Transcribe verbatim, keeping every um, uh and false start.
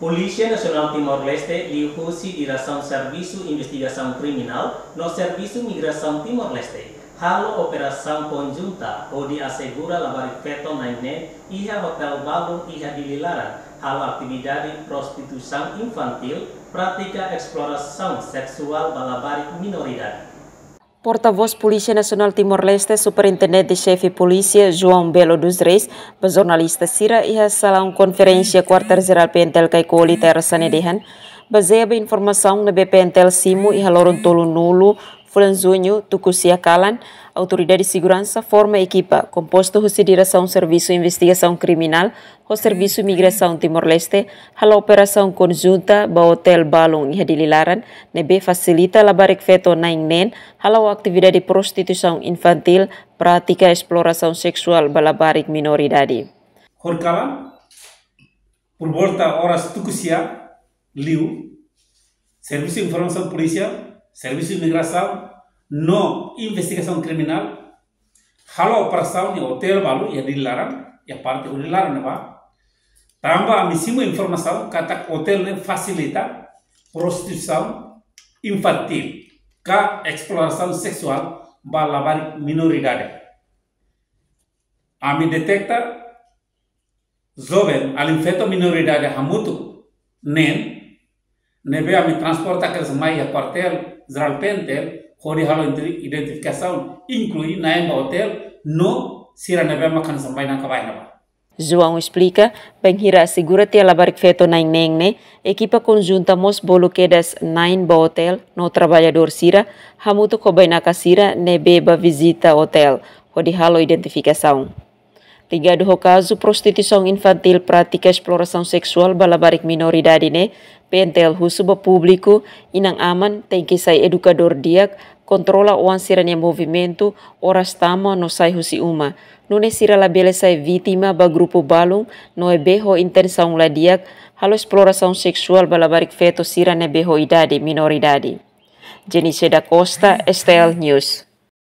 Polísia Nasionál Timor-Leste liuhusi Diresaun Servisu Investigasaun Kriminál no Servisu Migrasaun Timor-Leste halo operasaun konjunta hodi asegura labarik feto na'in neen iha hotél balun iha Dili laran, halo atividade prostituisaun infantíl, prátika esplorasaun seksuál ba labarik minoridade. Portavós Polísia Nasionál Timor-Leste, Superintendente Xefe Polísia, João Belo dos Reis, ba jornalista sira iha salaun konferénsia Kuartél Jerál P N T L Caicoli, Tersa ne'e dehan, bazeia ba informasaun ne'ebé P N T L simu iha loron tolunulu fulan Juñu tuku sia kalan, Autoridade Seguransa forma ekipa kompostu husi Diresaun Servisu Investigasaun Kriminál ho Servisu Migrasaun Timor-Leste halo operasaun konjunta ba hotél balun iha Dili laran, ne'ebé fasilita labarik feto na'in neen halo atividade prostituisaun infantíl, prátika esplorasaun seksuál ba labarik minoridade. Horikalan, por volta oras tuku sia liu, Servisu Informasaun Polísia, Servisu Migrasaun no Investigasaun Kriminál halo operasaun iha hotél balun iha Dili laran, iha parte Dili laran ne'ebá. Tanba ami simu informasaun katak hotél ne'e fasilita prostituisaun infantíl ka esplorasaun seksuál ba labarik minoridade. Ami deteta joven, alin feto minoridade hamutuk neen, ne'ebé ami transporta kedas mai iha Kuartél Jerál P N T L hodi halo identi-, identifikasaun, inklui na'in ba hotél no sira ne'ebé mak hanesan bainaka bainaka. João esplika, bainhira asegura tiha labarik feto na'in neen ne'e, ekipa konjunta mós bolu kedas na'in ba hotél no traballadór sira, hamutuk ho bainaka sira ne'ebé bá vizita hotél, hodi halo identifikasaun. Ligadu ho kazu prostituisaun infantíl, prátika esplorasaun seksuál ba labarik minoridade ne'e, P N T L husu ba públiku, inan-aman tenke sai edukadór di'ak, kontrola oan sira-nia movimentu, oras tama no sai husi uma. Nune'e sira labele sai vítima ba grupu balun ne'ebé ho intensaun la di'ak halo esplorasaun seksuál ba labarik feto sira ne'ebé ho idade minoridade. Jenice da Costa, S T L News.